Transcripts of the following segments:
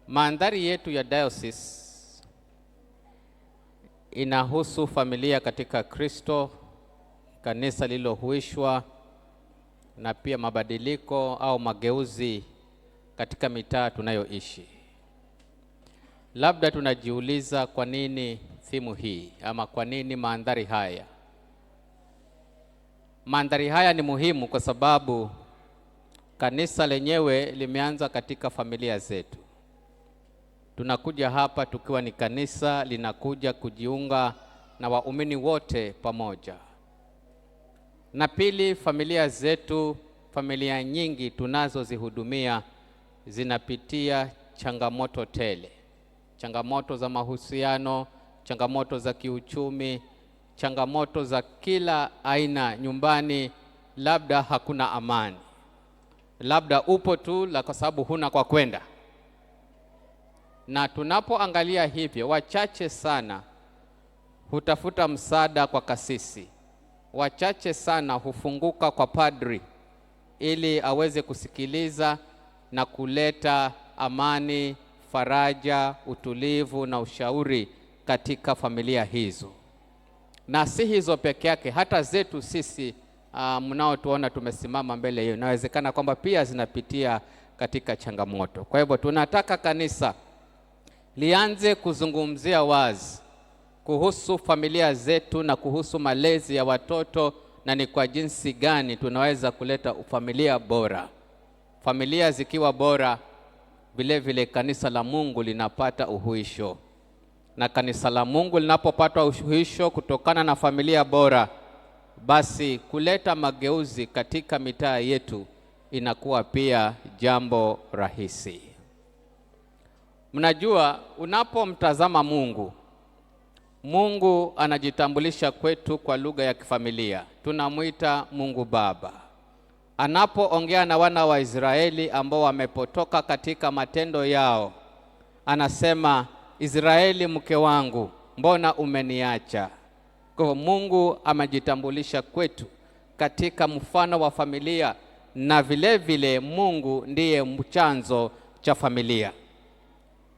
Mandhari yetu ya diocese inahusu familia katika Kristo, kanisa lililohuishwa na pia mabadiliko au mageuzi katika mitaa tunayoishi. Labda tunajiuliza kwa nini thimu hii ama kwa nini mandhari haya? Mandhari haya ni muhimu kwa sababu kanisa lenyewe limeanza katika familia zetu. Tunakuja hapa tukiwa ni kanisa linakuja kujiunga na waumini wote pamoja. Na pili, familia zetu, familia nyingi tunazozihudumia zinapitia changamoto tele, changamoto za mahusiano, changamoto za kiuchumi, changamoto za kila aina nyumbani. Labda hakuna amani, labda upo tu la kwa sababu huna kwa kwenda. Na tunapoangalia hivyo, wachache sana hutafuta msaada kwa kasisi, wachache sana hufunguka kwa padri ili aweze kusikiliza na kuleta amani, faraja, utulivu na ushauri katika familia hizo. Na si hizo peke yake, hata zetu sisi mnaotuona tumesimama mbele hiyo, inawezekana kwamba pia zinapitia katika changamoto. Kwa hivyo tunataka kanisa lianze kuzungumzia wazi kuhusu familia zetu na kuhusu malezi ya watoto na ni kwa jinsi gani tunaweza kuleta familia bora. Familia zikiwa bora, vile vile kanisa la Mungu linapata uhuisho, na kanisa la Mungu linapopata uhuisho kutokana na familia bora, basi kuleta mageuzi katika mitaa yetu inakuwa pia jambo rahisi. Mnajua, unapomtazama Mungu, Mungu anajitambulisha kwetu kwa lugha ya kifamilia. Tunamwita Mungu Baba. Anapoongea na wana wa Israeli ambao wamepotoka katika matendo yao, anasema, Israeli mke wangu, mbona umeniacha? Kwa hivyo Mungu amejitambulisha kwetu katika mfano wa familia, na vile vile Mungu ndiye chanzo cha familia.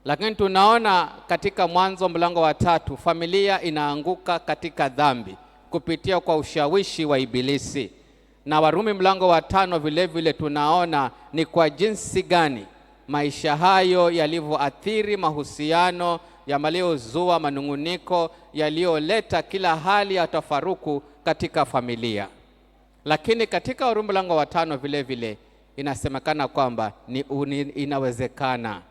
Lakini tunaona katika Mwanzo mlango wa 3 familia inaanguka katika dhambi kupitia kwa ushawishi wa Ibilisi. Na Warumi mlango wa 5 vile vile tunaona ni kwa jinsi gani maisha hayo yalivyoathiri mahusiano, yaliyozua manunguniko, yaliyoleta kila hali ya tafaruku katika familia. Lakini katika Warumi mlango wa 5 vile vile inasemekana kwamba inawezekana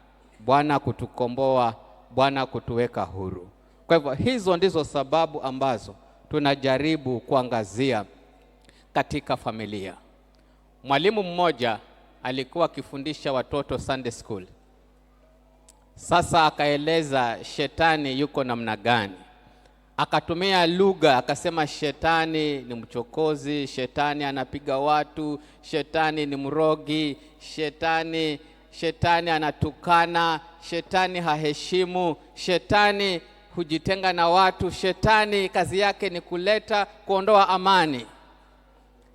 Bwana kutukomboa, Bwana kutuweka huru. Kwa hivyo hizo ndizo sababu ambazo tunajaribu kuangazia katika familia. Mwalimu mmoja alikuwa akifundisha watoto Sunday school. Sasa akaeleza shetani yuko namna gani. Akatumia lugha, akasema shetani ni mchokozi, shetani anapiga watu, shetani ni mrogi, shetani anatukana, shetani haheshimu, shetani hujitenga na watu, shetani kazi yake ni kuleta kuondoa amani.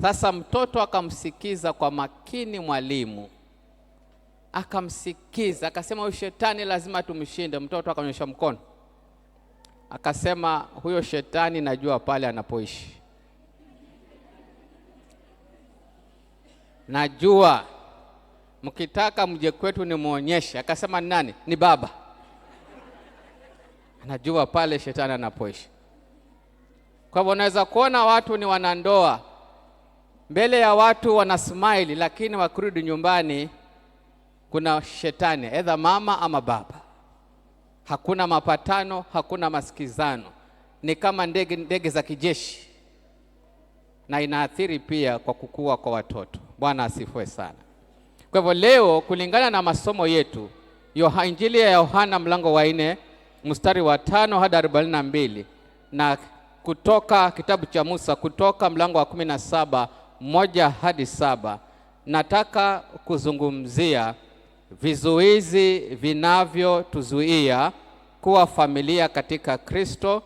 Sasa mtoto akamsikiza kwa makini mwalimu, akamsikiza, akasema huyu shetani lazima tumshinde. Mtoto akanyosha mkono akasema, huyo shetani najua pale anapoishi, najua, mkitaka mje kwetu nimuonyeshe. Akasema ni nani? Ni baba. Anajua pale shetani anapoishi. Kwa hivyo unaweza kuona watu ni wanandoa, mbele ya watu wana smile, lakini wakirudi nyumbani kuna shetani, either mama ama baba. Hakuna mapatano, hakuna masikizano, ni kama ndege za kijeshi, na inaathiri pia kwa kukua kwa watoto. Bwana asifiwe sana. Kwa hivyo leo kulingana na masomo yetu, Injili ya Yohana mlango wa 4 mstari wa 5 hadi 42 na kutoka kitabu cha Musa kutoka mlango wa 17 1 hadi 7, nataka kuzungumzia vizuizi vinavyotuzuia kuwa familia katika Kristo,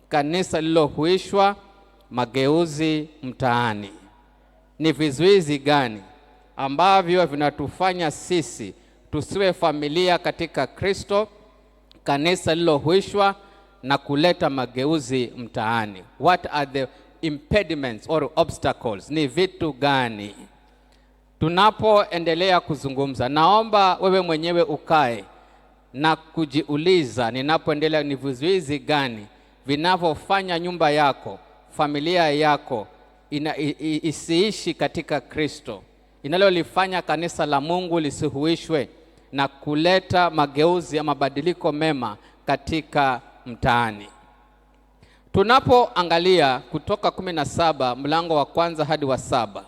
kanisa lililohuishwa, mageuzi mtaani. Ni vizuizi gani ambavyo vinatufanya sisi Tusiwe familia katika Kristo, kanisa lililohuishwa na kuleta mageuzi mtaani. What are the impediments or obstacles? Ni vitu gani? Tunapoendelea kuzungumza, naomba wewe mwenyewe ukae na kujiuliza, ninapoendelea, ni vizuizi gani vinavyofanya nyumba yako, familia yako isiishi katika Kristo, inalolifanya kanisa la Mungu lisihuishwe na kuleta mageuzi ya mabadiliko mema katika mtaani. Tunapoangalia Kutoka 17 mlango wa kwanza hadi wa 7,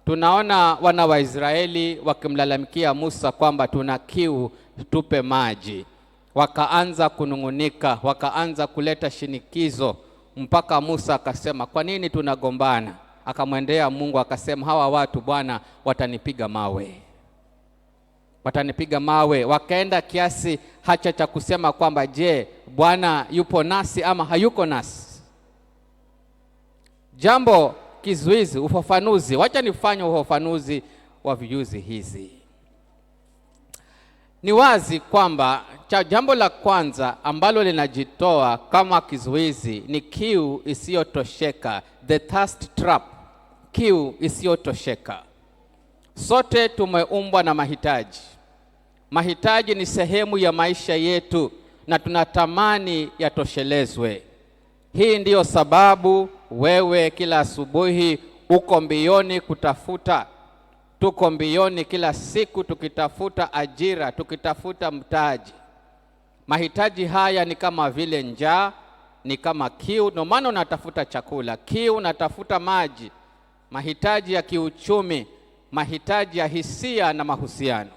tunaona wana wa Israeli wakimlalamikia Musa kwamba tuna kiu, tupe maji. Wakaanza kunung'unika, wakaanza kuleta shinikizo mpaka Musa akasema, kwa nini tunagombana? Akamwendea Mungu akasema, hawa watu Bwana watanipiga mawe, watanipiga mawe. Wakaenda kiasi hacha cha kusema kwamba je, Bwana yupo nasi ama hayuko nasi? Jambo kizuizi, ufafanuzi. Wacha nifanye ufafanuzi wa vijuzi hizi. Ni wazi kwamba jambo la kwanza ambalo linajitoa kama kizuizi ni kiu isiyotosheka, the thirst trap, kiu isiyotosheka. Sote tumeumbwa na mahitaji. Mahitaji ni sehemu ya maisha yetu na tunatamani yatoshelezwe. Hii ndiyo sababu wewe kila asubuhi uko mbioni kutafuta. Tuko mbioni kila siku tukitafuta ajira, tukitafuta mtaji. Mahitaji haya ni kama vile njaa, ni kama kiu, ndio maana unatafuta chakula, kiu unatafuta maji, mahitaji ya kiuchumi, mahitaji ya hisia na mahusiano.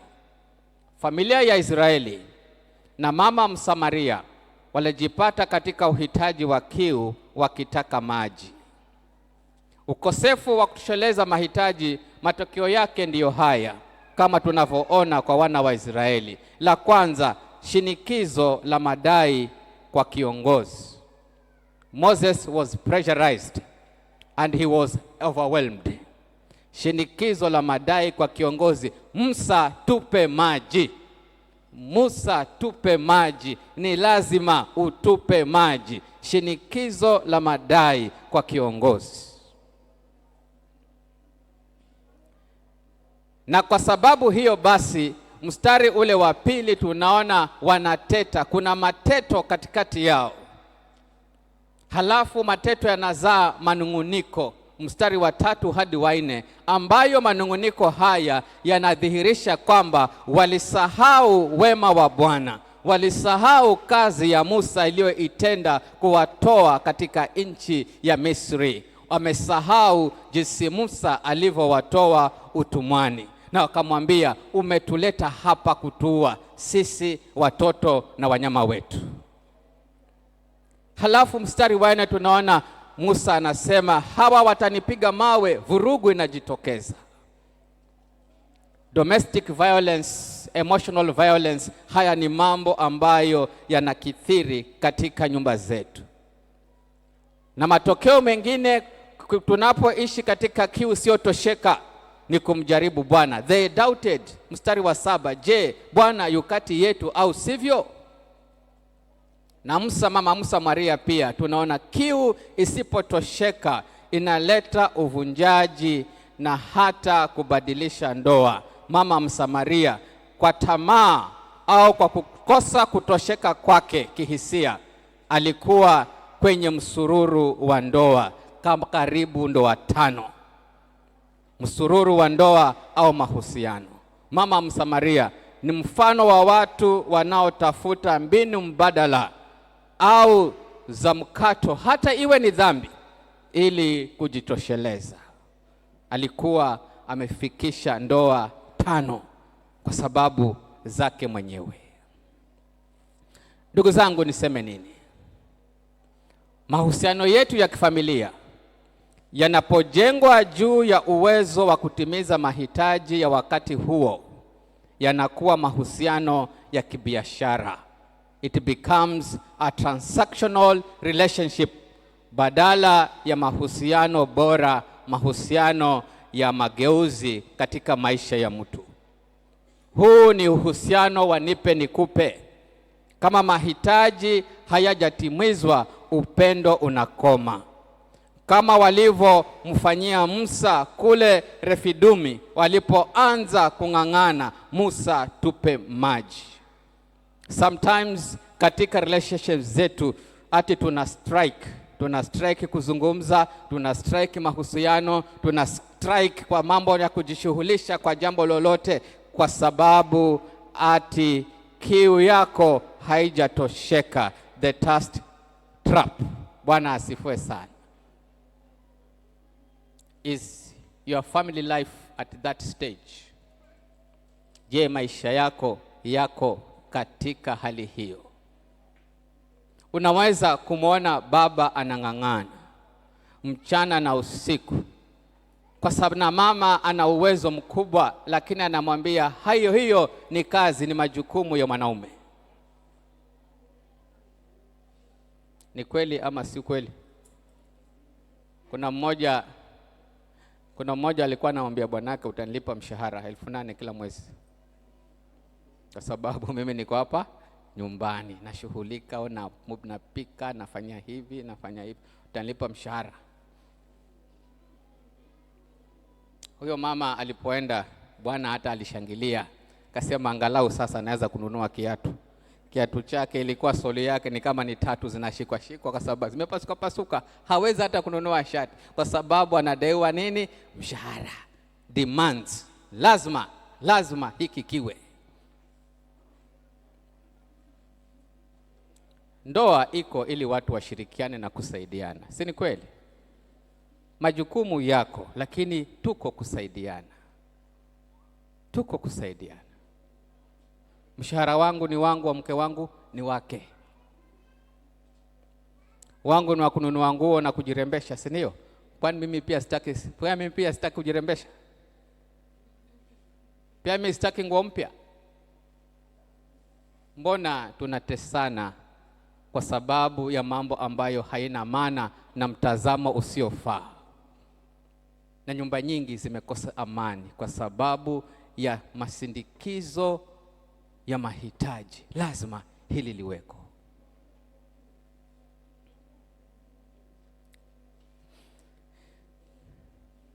Familia ya Israeli na mama Msamaria walijipata katika uhitaji wa kiu wakitaka maji. Ukosefu wa kutosheleza mahitaji, matokeo yake ndiyo haya kama tunavyoona kwa wana wa Israeli. La kwanza, shinikizo la madai kwa kiongozi. Moses was pressurized and he was overwhelmed. Shinikizo la madai kwa kiongozi, Musa tupe maji. Musa tupe maji, ni lazima utupe maji. Shinikizo la madai kwa kiongozi. Na kwa sababu hiyo basi, mstari ule wa pili tunaona wanateta, kuna mateto katikati yao. Halafu mateto yanazaa manunguniko, mstari wa 3 hadi wa 4, ambayo manunguniko haya yanadhihirisha kwamba walisahau wema wa Bwana, walisahau kazi ya Musa iliyoitenda kuwatoa katika nchi ya Misri. Wamesahau jinsi Musa alivyowatoa utumwani, na wakamwambia umetuleta hapa kutuua sisi, watoto na wanyama wetu. Halafu mstari wa 4 tunaona Musa anasema hawa watanipiga mawe, vurugu inajitokeza. Domestic violence, emotional violence, haya ni mambo ambayo yanakithiri katika nyumba zetu. Na matokeo mengine tunapoishi katika kiu isiyotosheka ni kumjaribu Bwana. They doubted, mstari wa 7, je, Bwana yukati yetu au sivyo? Na Musa, mama Musa Maria pia tunaona kiu isipotosheka inaleta uvunjaji na hata kubadilisha ndoa. Mama Msamaria kwa tamaa au kwa kukosa kutosheka kwake kihisia alikuwa kwenye msururu wa ndoa kama karibu ndoa 5. Msururu wa ndoa au mahusiano. Mama Msamaria ni mfano wa watu wanaotafuta mbinu mbadala au za mkato, hata iwe ni dhambi, ili kujitosheleza. Alikuwa amefikisha ndoa 5 kwa sababu zake mwenyewe. Ndugu zangu, niseme nini? Mahusiano yetu ya kifamilia yanapojengwa juu ya uwezo wa kutimiza mahitaji ya wakati huo, yanakuwa mahusiano ya kibiashara. It becomes a transactional relationship badala ya mahusiano bora, mahusiano ya mageuzi katika maisha ya mtu. Huu ni uhusiano wa nipe nikupe. Kama mahitaji hayajatimizwa, upendo unakoma. Kama walivyomfanyia Musa kule Refidumi, walipoanza kung'ang'ana, "Musa, tupe maji." Sometimes katika relationships zetu ati tuna strike kuzungumza, tuna strike mahusiano, tuna strike kwa mambo ya kujishughulisha kwa jambo lolote, kwa sababu ati kiu yako haijatosheka. The thirst trap. Bwana asifiwe sana. Is your family life at that stage? Je, maisha yako yako katika hali hiyo? Unaweza kumwona baba anang'ang'ana mchana na usiku, kwa sababu na mama ana uwezo mkubwa, lakini anamwambia hayo, hiyo ni kazi, ni majukumu ya mwanaume. Ni kweli ama si kweli? Kuna mmoja alikuwa anamwambia bwanake, "Utanilipa mshahara 8,000 kila mwezi, kwa sababu mimi niko hapa nyumbani nashughulika, na napika, nafanya hivi, nafanya hivi, utanilipa mshahara." Huyo mama alipoenda, bwana hata alishangilia, akasema angalau sasa naweza kununua kiatu. Kiatu chake ilikuwa soli yake ni kama ni tatu zinashikwa shikwa kwa sababu zimepasuka pasuka, hawezi hata kununua shati kwa sababu anadaiwa nini? Mshahara. Demands, lazima lazima hiki kiwe. Ndoa iko ili watu washirikiane na kusaidiana, si ni kweli? Majukumu yako, lakini tuko kusaidiana, tuko kusaidiana. Mshahara wangu ni wangu, wa mke wangu ni wake. Wangu ni wa kununua nguo na kujirembesha, si ndio? Kwani mimi pia sitaki? Kwani mimi pia sitaki kujirembesha? Pia mimi sitaki nguo mpya? Mbona tunatesana kwa sababu ya mambo ambayo haina maana na mtazamo usiofaa? Na nyumba nyingi zimekosa amani kwa sababu ya masindikizo ya mahitaji. Lazima hili liweko.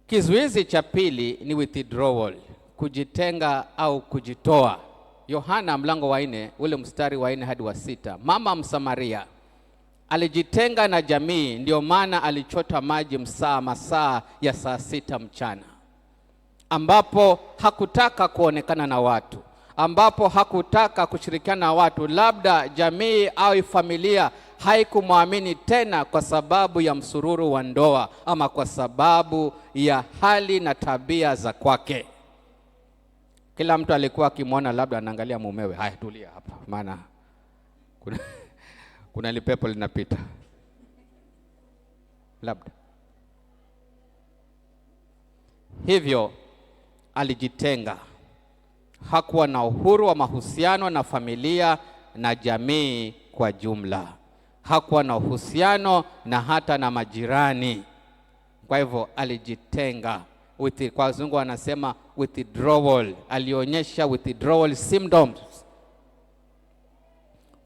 Kizuizi cha pili ni withdrawal, kujitenga au kujitoa. Yohana mlango wa 4 ule mstari wa 4 hadi wa 6. Mama Msamaria alijitenga na jamii, ndio maana alichota maji masaa ya saa 6 mchana, ambapo hakutaka kuonekana na watu, ambapo hakutaka kushirikiana na watu. Labda jamii au familia haikumwamini tena kwa sababu ya msururu wa ndoa ama kwa sababu ya hali na tabia za kwake. Kila mtu alikuwa akimwona, labda anaangalia mumewe, "Haya, tulia hapa, maana kuna lipepo linapita." Labda hivyo alijitenga, hakuwa na uhuru wa mahusiano na familia na jamii kwa jumla, hakuwa na uhusiano na hata na majirani. Kwa hivyo alijitenga. Kwa wazungu wanasema withdrawal, alionyesha withdrawal symptoms.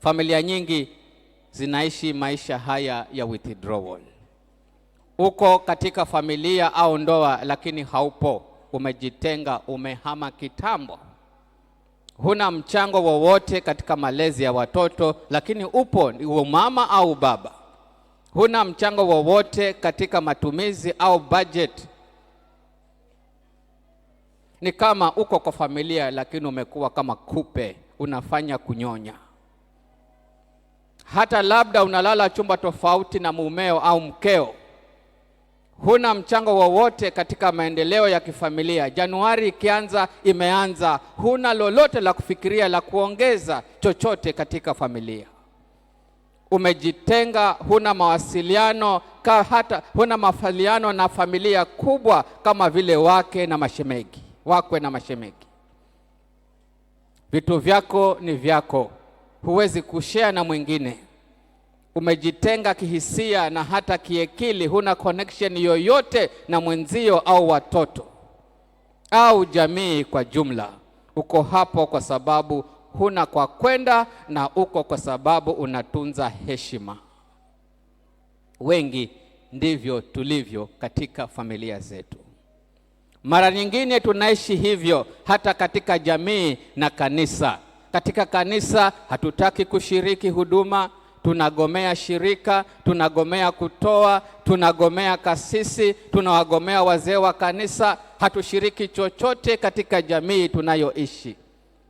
Familia nyingi zinaishi maisha haya ya withdrawal. Uko katika familia au ndoa, lakini haupo, umejitenga, umehama kitambo. Huna mchango wowote katika malezi ya watoto, lakini upo, uwe mama au baba. Huna mchango wowote katika matumizi au budget. Ni kama uko kwa familia, lakini umekuwa kama kupe, unafanya kunyonya. Hata labda unalala chumba tofauti na mumeo au mkeo. Huna mchango wowote katika maendeleo ya kifamilia. Januari ikianza, imeanza, huna lolote la kufikiria la kuongeza chochote katika familia. Umejitenga, huna mawasiliano hata huna mawasiliano na familia kubwa kama vile wake na mashemegi, wakwe na mashemegi. Vitu vyako ni vyako, huwezi kushare na mwingine. Umejitenga kihisia na hata kiakili, huna connection yoyote na mwenzio au watoto au jamii kwa jumla. Uko hapo kwa sababu huna kwa kwenda, na uko kwa sababu unatunza heshima. Wengi ndivyo tulivyo katika familia zetu. Mara nyingine tunaishi hivyo hata katika jamii na kanisa. Katika kanisa hatutaki kushiriki huduma, tunagomea shirika, tunagomea kutoa, tunagomea kasisi, tunawagomea wazee wa kanisa. Hatushiriki chochote katika jamii tunayoishi,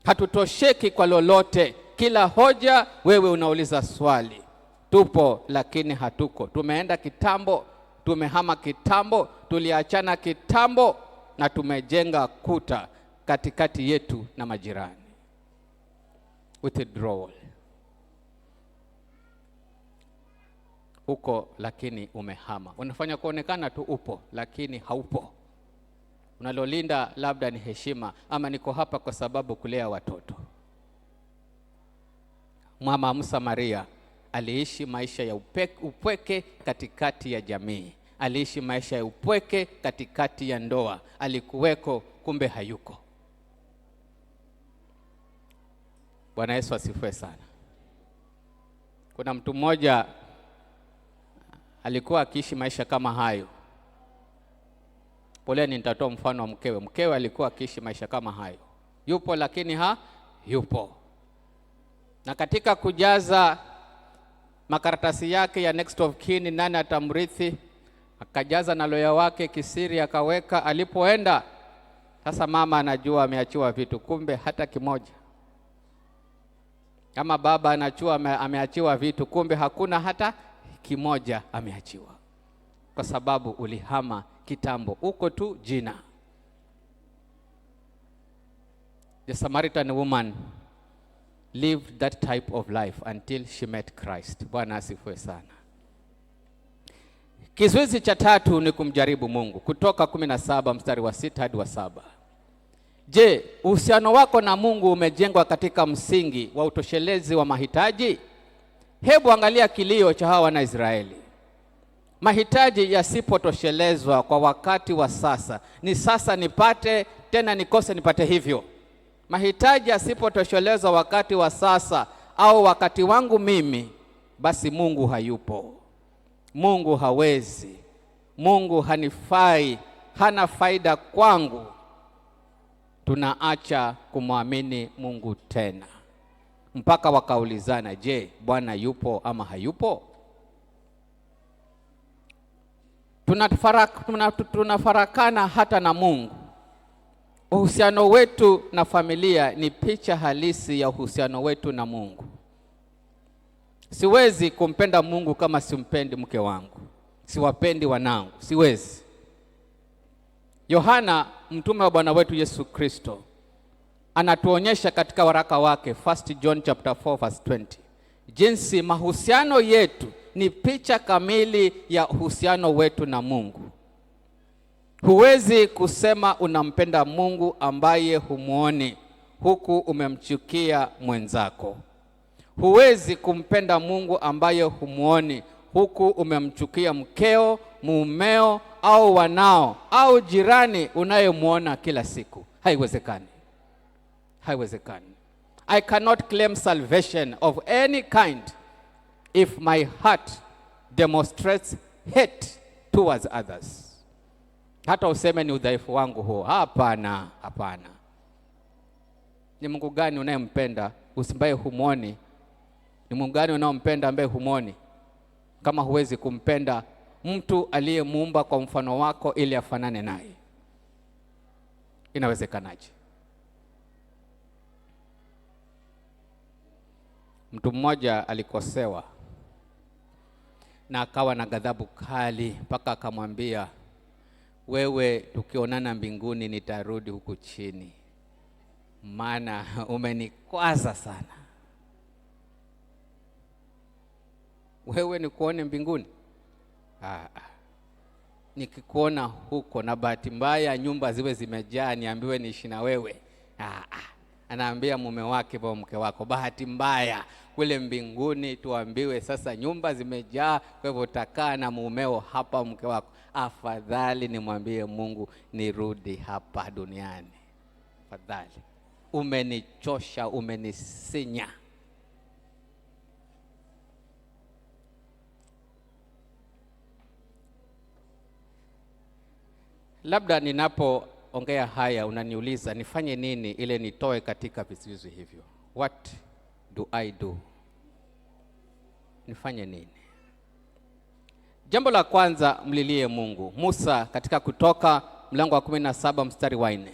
hatutosheki kwa lolote. Kila hoja wewe unauliza swali. Tupo lakini hatuko. Tumeenda kitambo, tumehama kitambo, tuliachana kitambo, na tumejenga kuta katikati yetu na majirani. Withdrawal. Uko lakini umehama. Unafanya kuonekana tu upo lakini haupo. Unalolinda labda ni heshima, ama niko hapa kwa sababu kulea watoto. Mama Msamaria aliishi maisha ya upweke katikati ya jamii, aliishi maisha ya upweke katikati ya ndoa. Alikuweko, kumbe hayuko. Bwana Yesu asifiwe sana. Kuna mtu mmoja alikuwa akiishi maisha kama hayo. Poleni, nitatoa mfano wa mkewe. Mkewe alikuwa akiishi maisha kama hayo, yupo lakini hayupo. Na katika kujaza makaratasi yake ya next of kin, nani atamrithi, akajaza na loya wake kisiri akaweka. Alipoenda sasa, mama anajua ameachiwa vitu, kumbe hata kimoja. Kama baba anajua ameachiwa vitu, kumbe hakuna hata kimoja ameachiwa, kwa sababu ulihama kitambo, uko tu jina. The Samaritan woman lived that type of life until she met Christ. Bwana asifiwe sana. Kizuizi cha tatu ni kumjaribu Mungu. Kutoka 17 mstari wa 6 hadi wa 7. Je, uhusiano wako na Mungu umejengwa katika msingi wa utoshelezi wa mahitaji? Hebu angalia kilio cha hawa wana Israeli. Mahitaji yasipotoshelezwa kwa wakati wa sasa, ni sasa nipate tena nikose nipate hivyo. Mahitaji yasipotoshelezwa wakati wa sasa au wakati wangu mimi, basi Mungu hayupo. Mungu hawezi. Mungu hanifai, hana faida kwangu. Tunaacha kumwamini Mungu tena. Mpaka wakaulizana, je, Bwana yupo ama hayupo? Tunafarakana hata na Mungu. Uhusiano wetu na familia ni picha halisi ya uhusiano wetu na Mungu. Siwezi kumpenda Mungu kama simpendi mke wangu, siwapendi wanangu, siwezi. Yohana mtume wa Bwana wetu Yesu Kristo anatuonyesha katika waraka wake 1 John chapter 4 verse 20 jinsi mahusiano yetu ni picha kamili ya uhusiano wetu na Mungu. Huwezi kusema unampenda Mungu ambaye humuoni huku umemchukia mwenzako. Huwezi kumpenda Mungu ambaye humuoni huku umemchukia mkeo, mumeo au wanao au jirani unayemuona kila siku. Haiwezekani. Haiwezekani. I cannot claim salvation of any kind if my heart demonstrates hate towards others. Hata useme ni udhaifu wangu huo. Hapana, hapana. Ni Mungu gani unayempenda usimbaye humuoni? Ni Mungu gani unaompenda ambaye humuoni? Kama huwezi kumpenda mtu aliyemuumba kwa mfano wako ili afanane naye, inawezekanaje? Mtu mmoja alikosewa na akawa na ghadhabu kali mpaka akamwambia, wewe tukionana mbinguni nitarudi huku chini, maana umenikwaza sana. Wewe nikuone mbinguni? Nikikuona huko na bahati mbaya nyumba ziwe zimejaa niambiwe niishi na wewe. Anaambia mume wake au mke wako, bahati mbaya kule mbinguni tuambiwe sasa nyumba zimejaa, kwa hivyo utakaa na mumeo hapa mke wako. Afadhali nimwambie Mungu nirudi hapa duniani. Afadhali. Umenichosha, umenisinya. Labda ninapoongea haya unaniuliza nifanye nini ili nitoe katika vizuizi hivyo? What do I do? Nifanye nini? Jambo la kwanza, mlilie Mungu. Musa katika Kutoka mlango wa 17 mstari wa 4.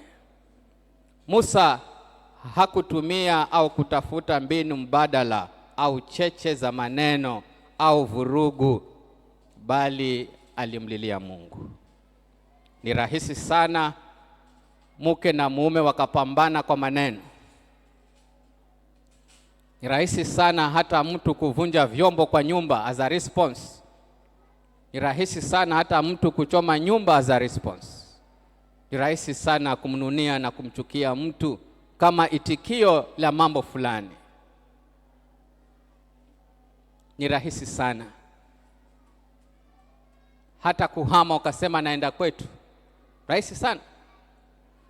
Musa hakutumia au kutafuta mbinu mbadala au cheche za maneno au vurugu, bali alimlilia Mungu. Ni rahisi sana mke na mume wakapambana kwa maneno. Ni rahisi sana hata mtu kuvunja vyombo kwa nyumba as a response. Ni rahisi sana hata mtu kuchoma nyumba as a response. Ni rahisi sana kumnunia na kumchukia mtu kama itikio la mambo fulani. Ni rahisi sana hata kuhama ukasema naenda kwetu, rahisi sana.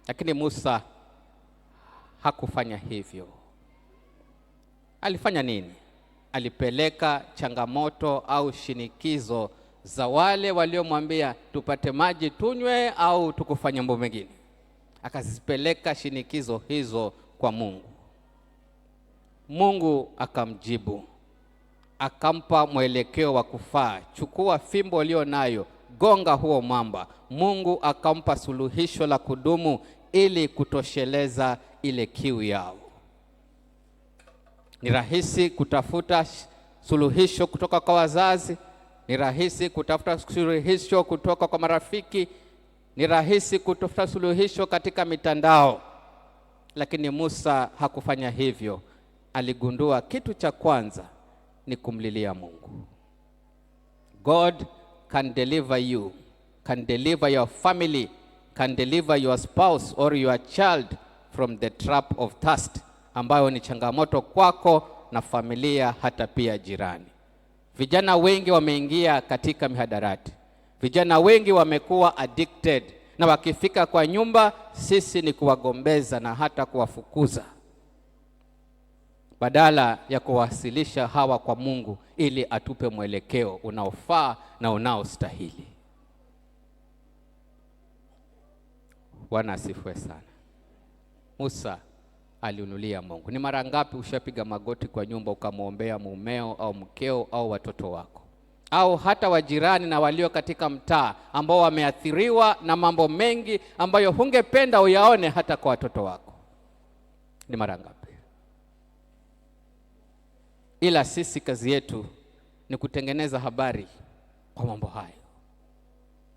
Lakini Musa hakufanya hivyo. Alifanya nini? Alipeleka changamoto au shinikizo za wale waliomwambia tupate maji tunywe au tukufanye mambo mengine. Akazipeleka shinikizo hizo kwa Mungu. Mungu akamjibu, akampa mwelekeo wa kufaa. Chukua fimbo ulio nayo, gonga huo mwamba. Mungu akampa suluhisho la kudumu ili kutosheleza ile kiu yao. Ni rahisi kutafuta suluhisho kutoka kwa wazazi, ni rahisi kutafuta suluhisho kutoka kwa marafiki, ni rahisi kutafuta suluhisho katika mitandao. Lakini Musa hakufanya hivyo. Aligundua kitu cha kwanza ni kumlilia Mungu. God can deliver you, can deliver your family, can deliver your spouse or your child from the trap of thirst, ambayo ni changamoto kwako na familia, hata pia jirani. Vijana wengi wameingia katika mihadarati. Vijana wengi wamekuwa addicted, na wakifika kwa nyumba sisi ni kuwagombeza na hata kuwafukuza, badala ya kuwasilisha hawa kwa Mungu ili atupe mwelekeo unaofaa na unaostahili. Bwana asifiwe sana. Musa aliunulia Mungu. Ni mara ngapi ushapiga magoti kwa nyumba ukamwombea mumeo au mkeo au watoto wako au hata wajirani na walio katika mtaa ambao wameathiriwa na mambo mengi ambayo hungependa uyaone hata kwa watoto wako? Ni mara ngapi? Ila sisi kazi yetu ni kutengeneza habari kwa mambo hayo.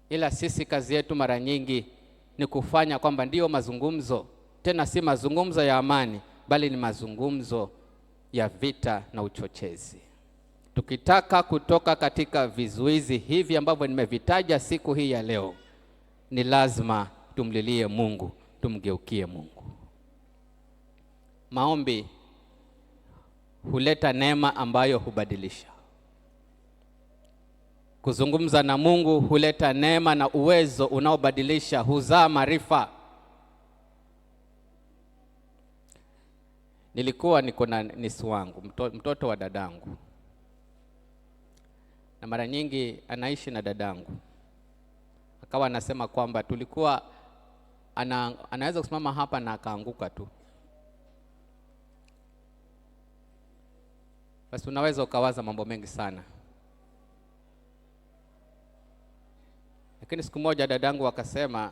Ila sisi kazi yetu mara nyingi ni kufanya kwamba ndiyo mazungumzo, tena si mazungumzo ya amani, bali ni mazungumzo ya vita na uchochezi. Tukitaka kutoka katika vizuizi hivi ambavyo nimevitaja siku hii ya leo, ni lazima tumlilie Mungu, tumgeukie Mungu. Maombi huleta neema ambayo hubadilisha. Kuzungumza na Mungu huleta neema na uwezo unaobadilisha, huzaa maarifa. Nilikuwa niko na nisi wangu, mtoto wa dadangu, na mara nyingi anaishi na dadangu. Akawa anasema kwamba tulikuwa anaweza kusimama hapa na akaanguka tu. Basi unaweza ukawaza mambo mengi sana. Lakini siku moja dadangu akasema,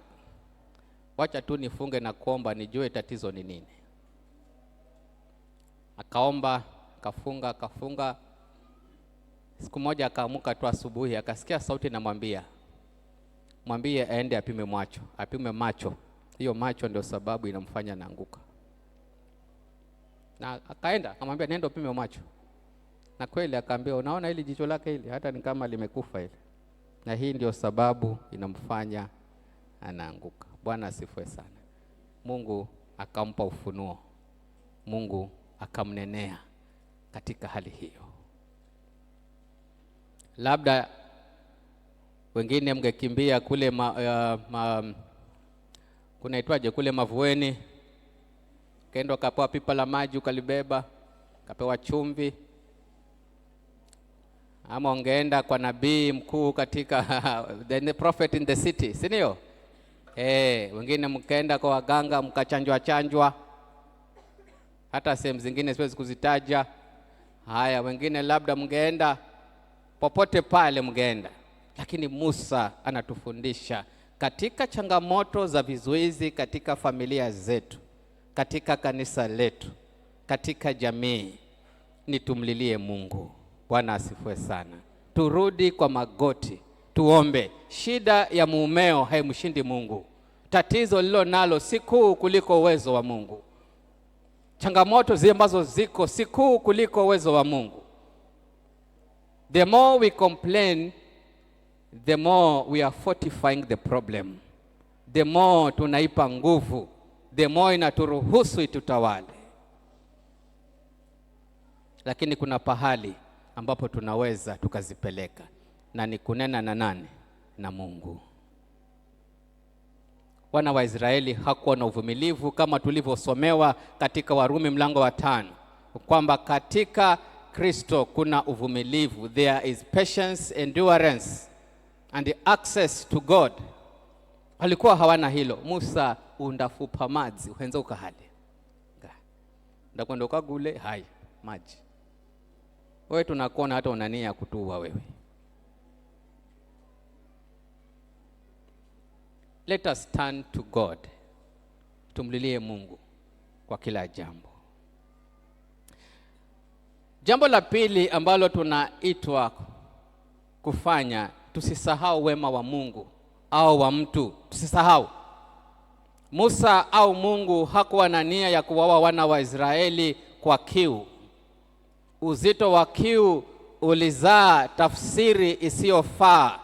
wacha tu nifunge na kuomba nijue tatizo ni nini. Akaomba, akafunga, akafunga. Siku moja akaamuka tu asubuhi, akasikia sauti inamwambia, mwambie aende apime macho, apime macho. Hiyo macho ndio sababu inamfanya anaanguka. Na akaenda akamwambia nenda upime macho. Na kweli akaambiwa, unaona hili jicho lake hili hata ni kama limekufa hili. Na hii ndio sababu inamfanya anaanguka. Bwana asifiwe sana. Mungu akampa ufunuo. Mungu akamnenea katika hali hiyo. Labda wengine mngekimbia kule kunaitwaje kule Mavueni, Ukaenda ukapewa pipa la maji ukalibeba, ukapewa chumvi. Ama ungeenda kwa nabii mkuu katika the prophet in the city, si ndio? Wengine mkaenda kwa waganga mkachanjwa chanjwa, hata sehemu zingine siwezi kuzitaja. Haya, wengine labda mngeenda popote pale mngeenda. Lakini Musa anatufundisha katika changamoto za vizuizi katika familia zetu, katika kanisa letu, katika jamii, ni tumlilie Mungu. Bwana asifiwe sana. Turudi kwa magoti, tuombe. Shida ya muumeo haimshindi Mungu. Tatizo lilo nalo si kuu kuliko uwezo wa Mungu. Changamoto zile ambazo ziko si kuu kuliko uwezo wa Mungu. The more we complain, the more we are fortifying the problem. The more tunaipa nguvu, the more inaturuhusu itutawale. Lakini kuna pahali ambapo tunaweza tukazipeleka, na ni kunena na nani? Na Mungu. Wana wa Israeli hakuwa na uvumilivu kama tulivyosomewa katika Warumi mlango wa 5, kwamba katika Kristo kuna uvumilivu. There is patience, endurance and access to God. Walikuwa hawana hilo. Musa undafupa mazi uhenza ukahale ndakwenda ukagule hai maji. Wewe tunakuona hata una nia ya kutuua wewe. Let us turn to God. Tumlilie Mungu kwa kila jambo. Jambo la pili ambalo tunaitwa kufanya, tusisahau wema wa Mungu au wa mtu. Tusisahau. Musa au Mungu hakuwa na nia ya kuwaua wana wa Israeli kwa kiu. Uzito wa kiu ulizaa tafsiri isiyofaa,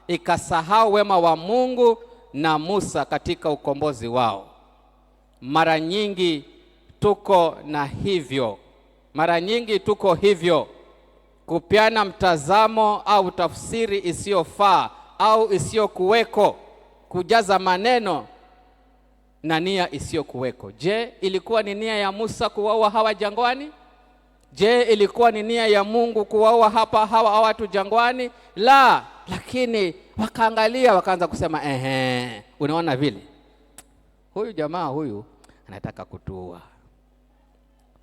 ikasahau wema wa Mungu na Musa katika ukombozi wao. Mara nyingi tuko na hivyo. Mara nyingi tuko hivyo, kupiana mtazamo au tafsiri isiyofaa au isiyokuweko, kujaza maneno na nia isiyokuweko. Je, ilikuwa ni nia ya Musa kuwaua hawa jangwani? Je, ilikuwa ni nia ya Mungu kuwaua hapa hawa watu jangwani? La, lakini wakaangalia wakaanza kusema ehe, unaona vile huyu jamaa huyu anataka kutuua,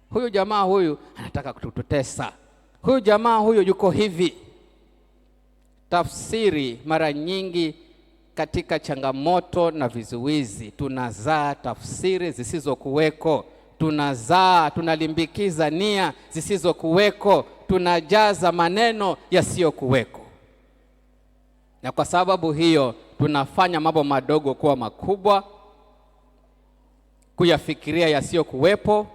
huyu jamaa huyu anataka kututesa, huyu jamaa huyu yuko hivi. Tafsiri mara nyingi katika changamoto na vizuizi tunazaa tafsiri zisizokuweko, tunazaa, tunalimbikiza nia zisizokuweko, tunajaza maneno yasiyokuweko. Na kwa sababu hiyo tunafanya mambo madogo kuwa makubwa, kuyafikiria yasiyokuwepo,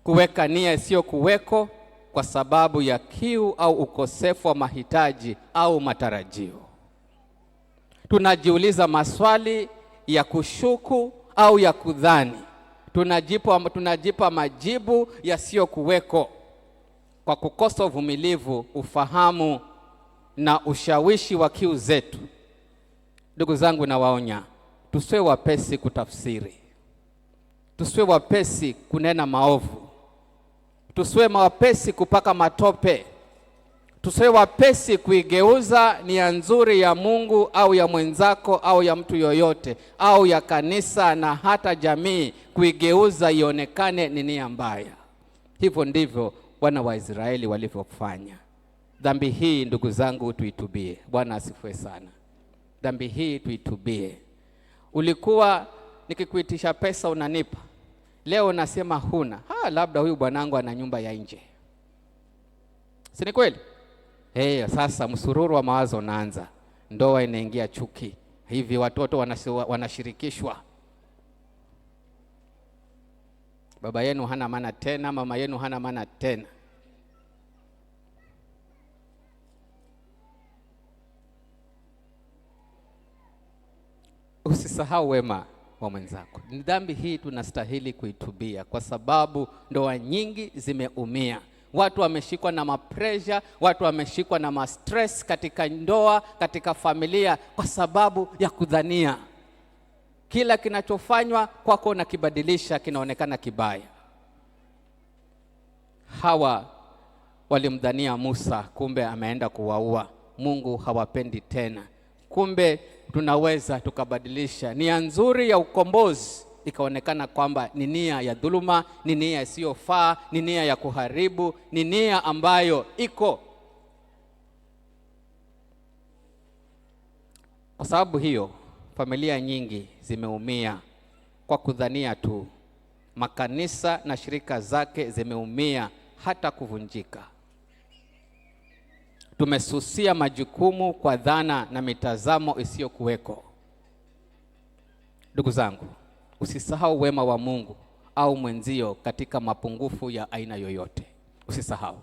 kuweka nia isiyokuweko kwa sababu ya kiu au ukosefu wa mahitaji au matarajio. Tunajiuliza maswali ya kushuku au ya kudhani. Tunajipa majibu yasiyokuweko kwa kukosa uvumilivu, ufahamu na ushawishi wa kiu zetu. Ndugu zangu, nawaonya, tusiwe wapesi kutafsiri, tusiwe wapesi kunena maovu, tusiwe wapesi kupaka matope, tusiwe wapesi kuigeuza nia nzuri ya Mungu au ya mwenzako au ya mtu yoyote au ya kanisa na hata jamii, kuigeuza ionekane ni nia mbaya. Hivyo ndivyo wana wa Israeli walivyofanya. Dhambi hii ndugu zangu tuitubie. Bwana asifiwe sana. Dhambi hii tuitubie. Ulikuwa nikikuitisha pesa unanipa, leo unasema huna. Labda huyu bwanangu ana nyumba ya nje, si ni kweli? Hey, sasa msururu wa mawazo unaanza, ndoa inaingia chuki, hivi watoto wanashirikishwa. Baba yenu hana maana tena, mama yenu hana maana tena. Usisahau wema wa mwenzako. Ni dhambi hii tunastahili kuitubia, kwa sababu ndoa nyingi zimeumia. Watu wameshikwa na mapresha, watu wameshikwa na mastress katika ndoa, katika familia, kwa sababu ya kudhania. Kila kinachofanywa kwako unakibadilisha, kinaonekana kibaya. Hawa walimdhania Musa, kumbe ameenda kuwaua. Mungu hawapendi tena. Kumbe tunaweza tukabadilisha nia nzuri ya ukombozi ikaonekana kwamba ni nia ya dhuluma, ni nia isiyofaa, ni nia ya kuharibu, ni nia ambayo iko. Kwa sababu hiyo, familia nyingi zimeumia kwa kudhania tu. Makanisa na shirika zake zimeumia hata kuvunjika. Tumesusia majukumu kwa dhana na mitazamo isiyokuweko. Ndugu zangu, usisahau wema wa Mungu au mwenzio katika mapungufu ya aina yoyote. Usisahau.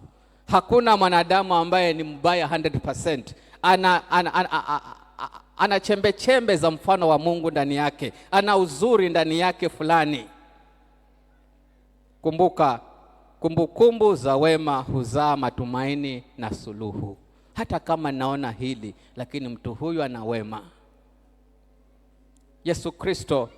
Hakuna mwanadamu ambaye ni mbaya 100%. Ana chembe chembe za mfano wa Mungu ndani yake, ana uzuri ndani yake fulani. Kumbuka, kumbukumbu za wema huzaa matumaini na suluhu. Hata kama naona hili, lakini mtu huyu ana wema. Yesu Kristo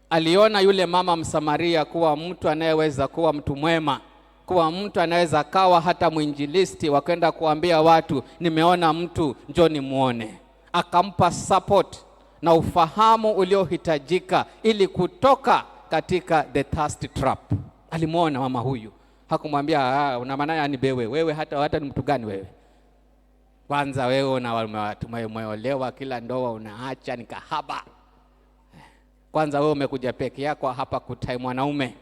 aliona yule mama Msamaria kuwa mtu anayeweza kuwa mtu mwema, kuwa mtu anaweza kawa hata mwinjilisti wa kwenda kuambia watu, nimeona mtu, njoni muone. Akampa support na ufahamu uliohitajika ili kutoka katika the thirst trap. Alimuona mama huyu, hakumwambia una maana yani bewe wewe, hata ni mtu gani wewe? Kwanza wewe umeolewa, kila ndoa unaacha, ni kahaba. Kwanza wewe umekuja peke yako hapa kutai mwanaume.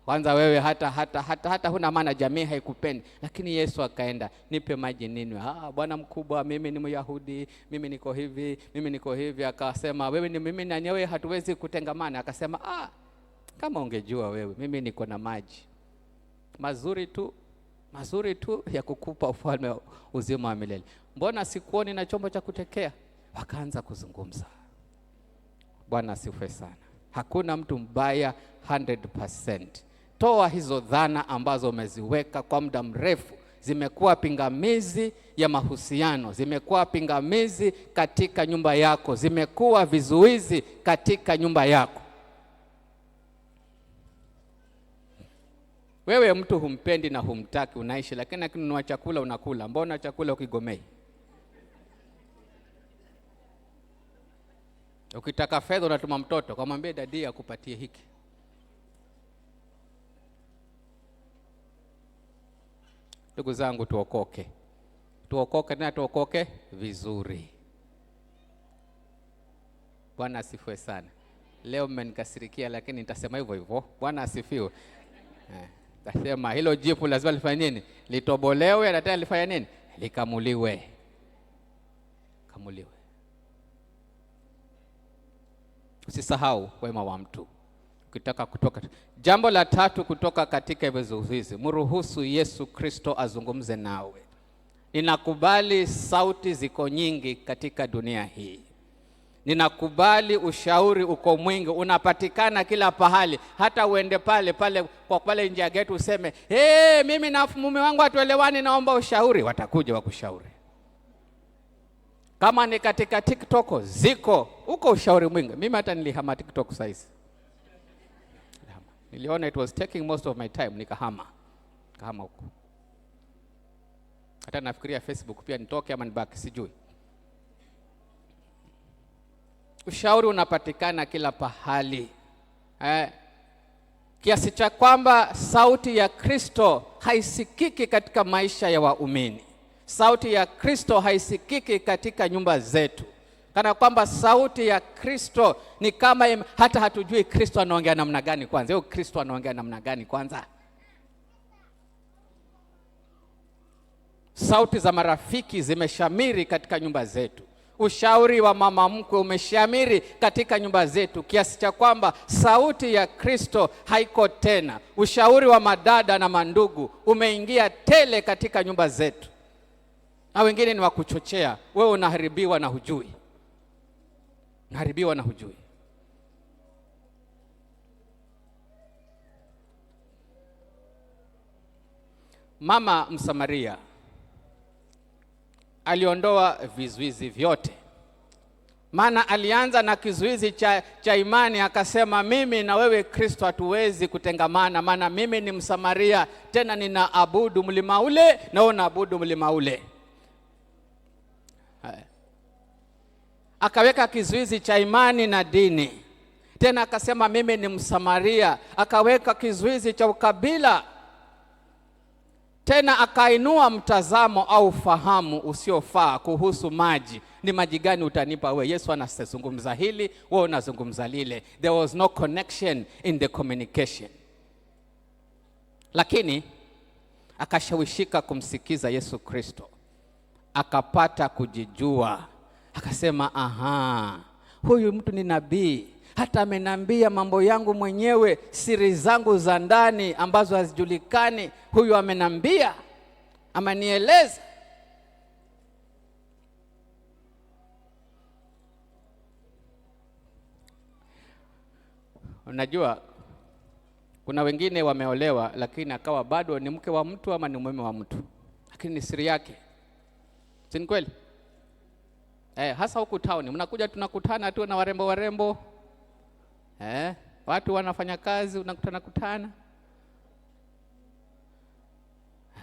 Kwanza wewe hata huna maana, jamii haikupendi. Lakini Yesu akaenda, nipe maji ninywe. Bwana mkubwa, mimi ni Myahudi, mimi niko hivi, mimi niko hivi. Akasema wewe ni mimi na nyewe hatuwezi kutengamana. Akasema kama ungejua wewe, mimi niko na maji mazuri tu, mazuri tu ya kukupa ufalme uzima wa milele. Mbona sikuoni na chombo cha kutekea? Wakaanza kuzungumza. Bwana asifiwe sana. Hakuna mtu mbaya 100%. Toa hizo dhana ambazo umeziweka kwa muda mrefu, zimekuwa pingamizi ya mahusiano, zimekuwa pingamizi katika nyumba yako, zimekuwa vizuizi katika nyumba yako. Wewe mtu humpendi na humtaki, unaishi, lakini akinunua chakula unakula. Mbona chakula ukigomei? Ukitaka fedha unatuma mtoto, kamwambie dadi akupatie hiki. Ndugu zangu, tuokoke. Tuokoke na tuokoke vizuri. Bwana asifiwe sana. Leo mmenikasirikia, lakini nitasema hivyo hivyo. Bwana asifiwe. Nasema hilo jipu lazima lifanye nini? Litobolewe, na tena lifanye nini? Likamuliwe. Kamuliwe. Usisahau wema wa mtu. Ukitaka kutoka. Jambo la tatu kutoka katika vizuizi, mruhusu Yesu Kristo azungumze nawe. Ninakubali sauti ziko nyingi katika dunia hii. Ninakubali ushauri uko mwingi, unapatikana kila pahali. Hata uende pale pale kwa pale nje ya gate useme, "Hey, mimi na mume wangu hatuelewani, naomba ushauri." Watakuja wakushauri. Kama ni katika TikTok ziko huko ushauri mwingi. Mimi hata nilihama TikTok saizi. Niliona it was taking most of my time, nikahama. Nikahama huko. Hata nafikiria Facebook pia nitoke ama nibaki, sijui. Ushauri unapatikana kila pahali. Kiasi cha kwamba sauti ya Kristo haisikiki katika maisha ya waumini. Sauti ya Kristo haisikiki katika nyumba zetu. Kana kwamba sauti ya Kristo ni kama hata hatujui Kristo anaongea namna gani kwanza. Huyo Kristo anaongea namna gani kwanza? Sauti za marafiki zimeshamiri katika nyumba zetu. Ushauri wa mama mkwe umeshamiri katika nyumba zetu, kiasi cha kwamba sauti ya Kristo haiko tena. Ushauri wa madada na mandugu umeingia tele katika nyumba zetu. Na wengine ni wa kuchochea, wewe unaharibiwa na hujui. Unaharibiwa na hujui. Mama Msamaria aliondoa vizuizi vyote Maana alianza na kizuizi cha imani, akasema mimi na wewe Kristo hatuwezi kutengamana, maana mimi ni Msamaria, tena ninaabudu mlima ule na wewe unaabudu mlima ule. Akaweka kizuizi cha imani na dini. Tena akasema mimi ni Msamaria, akaweka kizuizi cha ukabila. Tena akainua mtazamo au fahamu usiofaa kuhusu maji. Ni maji gani utanipa wewe? Yesu anazungumza hili, wewe unazungumza lile. There was no connection in the communication. Lakini akashawishika kumsikiza Yesu Kristo, akapata kujijua. Akasema aha, huyu mtu ni nabii, hata amenambia mambo yangu mwenyewe, siri zangu za ndani ambazo hazijulikani. Huyu amenambia, amenieleza. Unajua kuna wengine wameolewa lakini akawa bado ni mke wa mtu ama ni mume wa mtu, lakini ni siri yake. Si ni kweli? Hasa huku town mnakuja tunakutana tu na warembo warembo. Watu wanafanya kazi, unakutana kutana.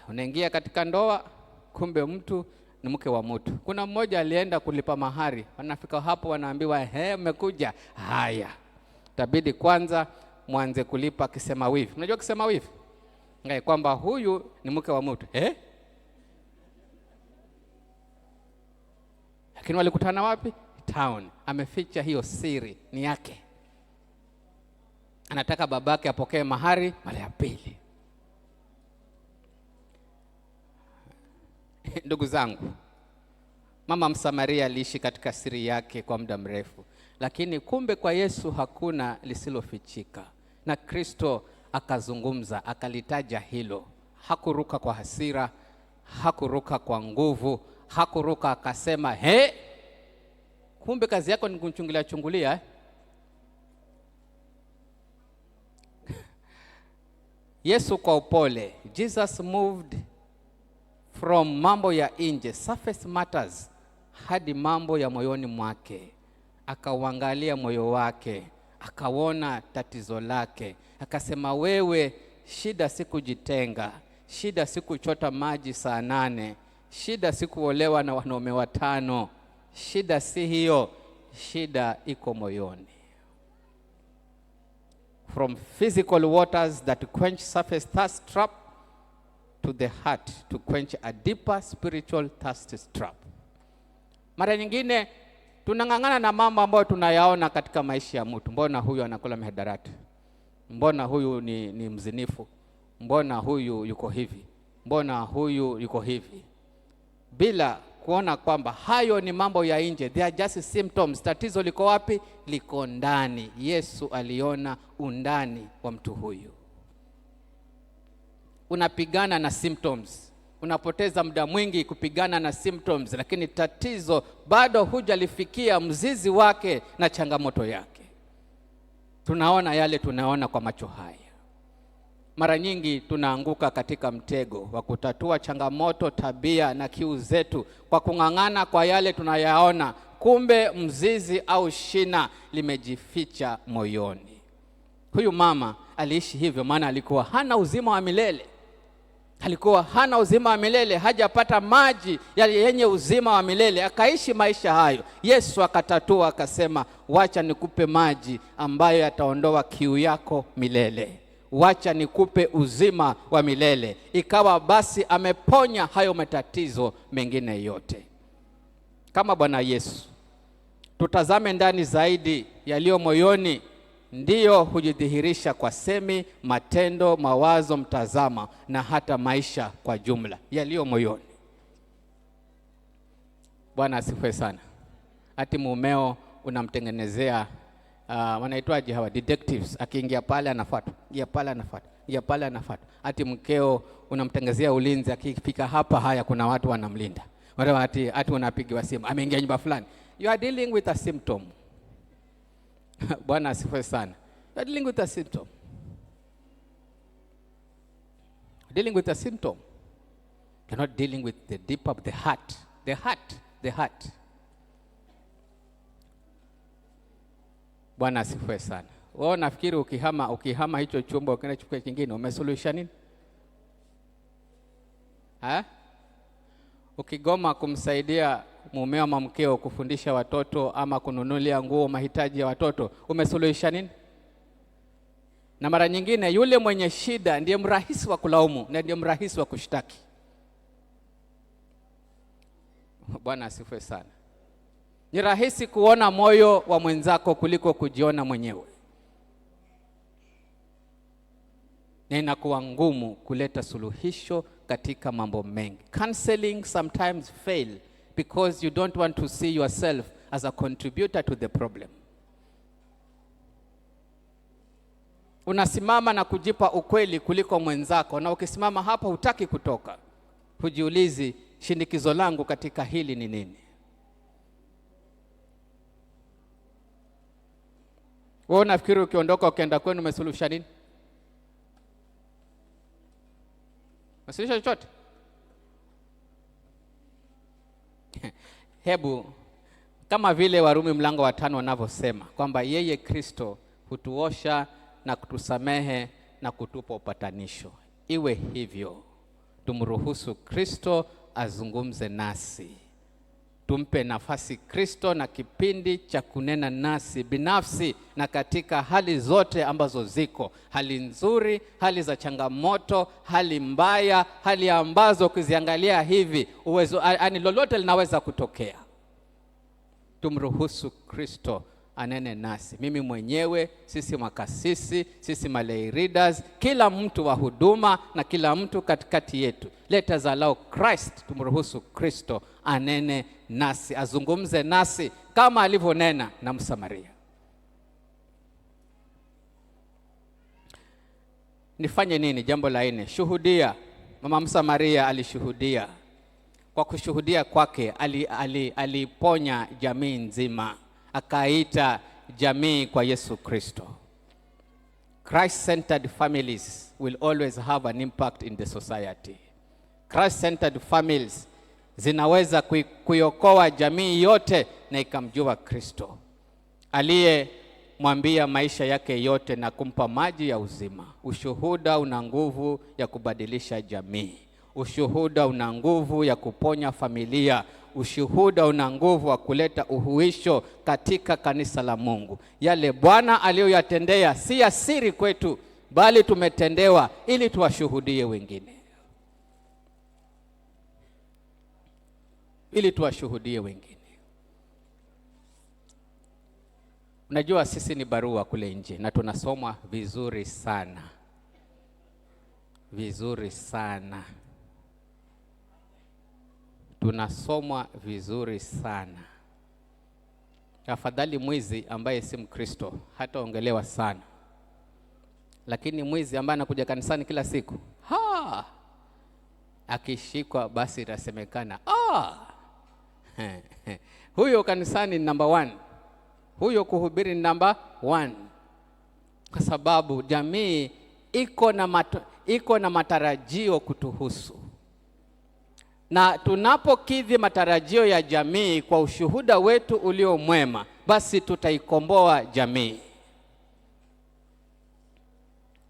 Unaingia katika ndoa, kumbe mtu ni mke wa mtu. Kuna mmoja alienda kulipa mahari, wanafika hapo wanaambiwa mmekuja. Haya, itabidi kwanza mwanze kulipa kisema wivi. Unajua kisema wivi? Kwamba huyu ni mke wa mtu. Lakini walikutana wapi? Town. Ameficha hiyo siri, ni yake. Anataka babake apokee mahari mara ya pili. Ndugu zangu, mama Msamaria aliishi katika siri yake kwa muda mrefu, lakini kumbe kwa Yesu hakuna lisilofichika. Na Kristo akazungumza, akalitaja hilo. Hakuruka kwa hasira, hakuruka kwa nguvu, hakuruka akasema he, kumbe kazi yako ni kumchungulia chungulia, eh? Yesu kwa upole. Jesus moved from mambo ya nje, surface matters, hadi mambo ya moyoni mwake. Akauangalia moyo wake, akaona tatizo lake, akasema wewe, shida si kujitenga, shida si kuchota maji saa 8, shida si kuolewa na wanaume 5, shida si hiyo, shida iko moyoni. From physical waters that quench surface thirst trap to the heart to quench a deeper spiritual thirst trap. Mara nyingine tunang'ang'ana na mambo ambayo tunayaona katika maisha ya mtu. Mbona huyu anakula mihadarati? Mbona huyu ni mzinifu? Mbona huyu yuko hivi? Mbona huyu yuko hivi? Bila kuona kwamba hayo ni mambo ya nje, they are just symptoms. Tatizo liko wapi? Liko ndani. Yesu aliona undani wa mtu huyu. Unapigana na symptoms, unapoteza muda mwingi kupigana na symptoms, lakini tatizo bado hujalifikia mzizi wake na changamoto yake. Tunaona yale tunaona kwa macho haya. Mara nyingi tunaanguka katika mtego wa kutatua changamoto, tabia na kiu zetu kwa kung'ang'ana kwa yale tunayaona, kumbe mzizi au shina limejificha moyoni. Huyu mama aliishi hivyo maana alikuwa hana uzima wa milele. Alikuwa hana uzima wa milele, hajapata maji yale yenye uzima wa milele, akaishi maisha hayo. Yesu akatatua akasema, wacha nikupe maji ambayo yataondoa kiu yako milele. Wacha nikupe uzima wa milele. Ikawa basi ameponya hayo matatizo mengine yote. Kama Bwana Yesu, tutazame ndani zaidi, yaliyo moyoni ndiyo hujidhihirisha kwa semi, matendo, mawazo, mtazamo na hata maisha kwa jumla, yaliyo moyoni. Bwana asifiwe sana. Ati mumeo unamtengenezea wanaitwaje hawa detectives, akiingia pale anafuatwa, ingia pale anafuatwa, ingia pale anafuatwa. Ati mkeo unamtengezea ulinzi, akifika hapa haya kuna watu wanamlinda. Ati unapigiwa simu, ameingia nyumba fulani. You are dealing with a symptom. Bwana asifiwe sana. You are dealing with a symptom. Dealing with a symptom. You're not dealing with the deep of the heart. The heart, the heart. Bwana asifiwe sana. Wewe nafikiri ukihama hicho chumba ukienda chumba kingine umesuluhisha nini? Ha? Ukigoma kumsaidia mumeo ama mkeo kufundisha watoto ama kununulia nguo, mahitaji ya watoto, umesuluhisha nini? Na mara nyingine yule mwenye shida ndiye mrahisi wa kulaumu na ndiye mrahisi wa kushtaki. Bwana asifiwe sana. Ni rahisi kuona moyo wa mwenzako kuliko kujiona mwenyewe. Na inakuwa ngumu kuleta suluhisho katika mambo mengi. Counseling sometimes fail because you don't want to see yourself as a contributor to the problem. Unasimama na kujipa ukweli kuliko mwenzako, na ukisimama hapo hutaki kutoka. Hujiulizi, shinikizo langu katika hili ni nini? Wewe unafikiri ukiondoka ukienda kwenu umesuluhisha nini? Umesuluhisha chochote? Hebu kama vile Warumi mlango wa 5 wanavyosema kwamba yeye Kristo hutuosha na kutusamehe na kutupa upatanisho. Iwe hivyo, tumruhusu Kristo azungumze nasi. Tumpe nafasi Kristo na kipindi cha kunena nasi binafsi na katika hali zote ambazo ziko, hali nzuri, hali za changamoto, hali mbaya, hali ambazo ukiziangalia hivi uwezo, yani lolote linaweza kutokea. Tumruhusu Kristo anene nasi. Mimi mwenyewe, sisi makasisi, sisi malay readers, kila mtu wa huduma na kila mtu katikati yetu. Let us allow Christ, tumruhusu Kristo anene nasi, azungumze nasi kama alivyonena na Msamaria. Nifanye nini? Jambo la 4, shuhudia. Mama Msamaria alishuhudia. Kwa kushuhudia kwake aliponya jamii nzima. Akaita jamii kwa Yesu Kristo. Christ-centered families will always have an impact in the society. Christ-centered families zinaweza kuiokoa jamii yote na ikamjua Kristo aliyemwambia maisha yake yote na kumpa maji ya uzima. Ushuhuda una nguvu ya kubadilisha jamii. Ushuhuda una nguvu ya kuponya familia. Ushuhuda una nguvu wa kuleta uhuisho katika kanisa la Mungu. Yale Bwana aliyoyatendea si ya siri kwetu, bali tumetendewa ili tuwashuhudie wengine. Ili tuwashuhudie wengine. Unajua sisi ni barua kule nje na tunasomwa vizuri sana. Vizuri sana. Tunasomwa vizuri sana. Afadhali mwizi ambaye si Mkristo hataongelewa sana. Lakini mwizi ambaye anakuja kanisani kila siku, ha, akishikwa basi itasemekana, ah, huyo kanisani ni number 1. Huyo kuhubiri ni number 1. Kwa sababu jamii iko na matarajio kutuhusu. Na tunapokidhi matarajio ya jamii kwa ushuhuda wetu ulio mwema, basi tutaikomboa jamii.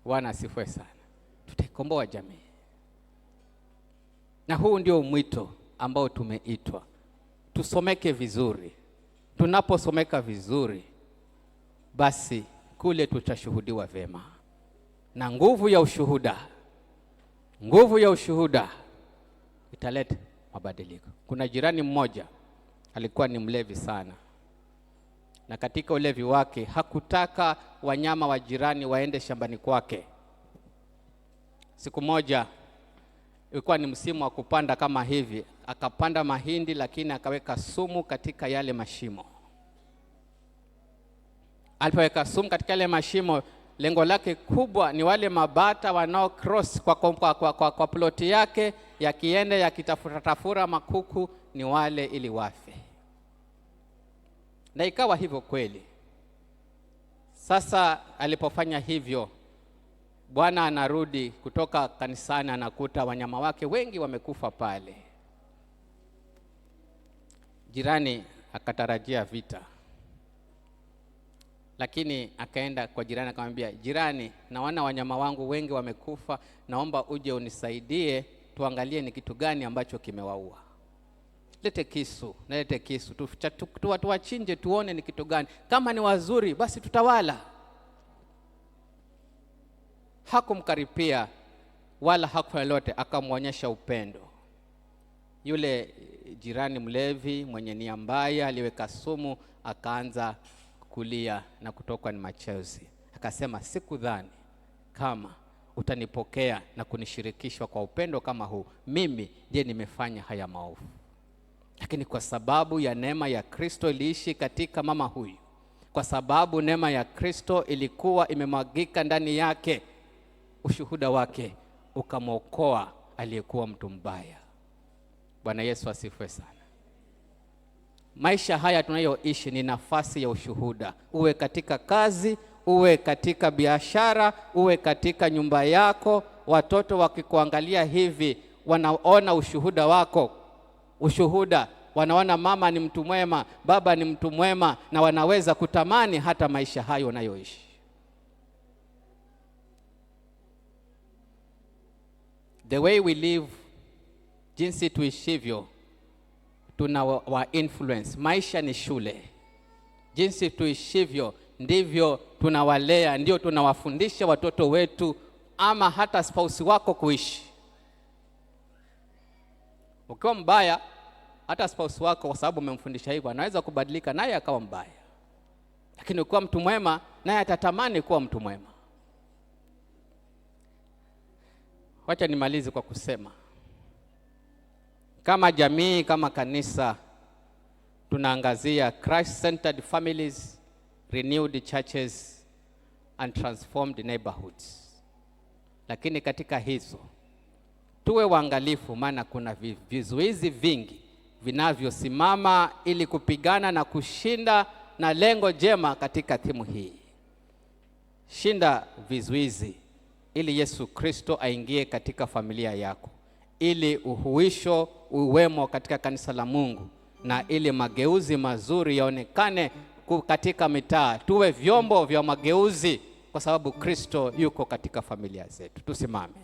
Bwana asifiwe sana. Tutaikomboa jamii. Na huu ndio mwito ambao tumeitwa. Tusomeke vizuri. Tunaposomeka vizuri, basi kule tutashuhudiwa vema. Na nguvu ya ushuhuda, nguvu ya ushuhuda italeta mabadiliko. Kuna jirani mmoja alikuwa ni mlevi sana. Na katika ulevi wake hakutaka wanyama wa jirani waende shambani kwake. Siku moja ilikuwa ni msimu wa kupanda kama hivi, akapanda mahindi lakini akaweka sumu katika yale mashimo. Alipoweka sumu katika yale mashimo, lengo lake kubwa ni wale mabata wanao cross kwa ploti yake, yakienda yakitafuta tafura makuku ni wale ili wafe. Na ikawa hivyo kweli. Sasa alipofanya hivyo, Bwana anarudi kutoka kanisani, anakuta wanyama wake wengi wamekufa pale. Jirani akatarajia vita. Lakini akaenda kwa jirani akamwambia, jirani, naona wanyama wangu wengi wamekufa, naomba uje unisaidie tuangalie ni kitu gani ambacho kimewaua. Lete kisu, nalete kisu, tuwachinje tuone ni kitu gani. Kama ni wazuri basi tutawala. Hakumkaripia wala hakufanya lolote, akamwonyesha upendo. Yule jirani mlevi mwenye nia mbaya aliweka sumu, akaanza kulia na kutokwa ni machozi. Akasema, sikudhani kama utanipokea na kunishirikishwa kwa upendo kama huu. Mimi ndiye nimefanya haya maovu. Lakini kwa sababu ya neema ya Kristo iliishi katika mama huyu, kwa sababu neema ya Kristo ilikuwa imemwagika ndani yake, ushuhuda wake ukamwokoa aliyekuwa mtu mbaya. Bwana Yesu asifiwe sana. Maisha haya tunayoishi ni nafasi ya ushuhuda. Uwe katika kazi, uwe katika biashara, uwe katika nyumba yako, watoto wakikuangalia hivi wanaona ushuhuda wako. Ushuhuda, wanaona mama ni mtu mwema, baba ni mtu mwema, na wanaweza kutamani hata maisha hayo unayoishi. The way we live, jinsi tuishivyo, tuna wa influence. Maisha ni shule. Jinsi tuishivyo ndivyo tunawalea, ndio tunawafundisha watoto wetu ama hata spouse wako kuishi. Ukiwa mbaya, hata spouse wako kwa sababu umemfundisha hivyo, anaweza kubadilika naye akawa mbaya. Lakini ukiwa mtu mwema, naye atatamani kuwa mtu mwema. Wacha nimalize kwa kusema, kama jamii, kama kanisa, tunaangazia Christ-centered families, renewed churches and transformed neighborhoods. Lakini katika hizo tuwe waangalifu, maana kuna vizuizi vingi vinavyosimama ili kupigana na kushinda na lengo jema katika timu hii. Shinda vizuizi ili Yesu Kristo aingie katika familia yako, ili uhuisho uwemo katika kanisa la Mungu, na ili mageuzi mazuri yaonekane katika mitaa. Tuwe vyombo vya mageuzi kwa sababu Kristo yuko katika familia zetu. Tusimame.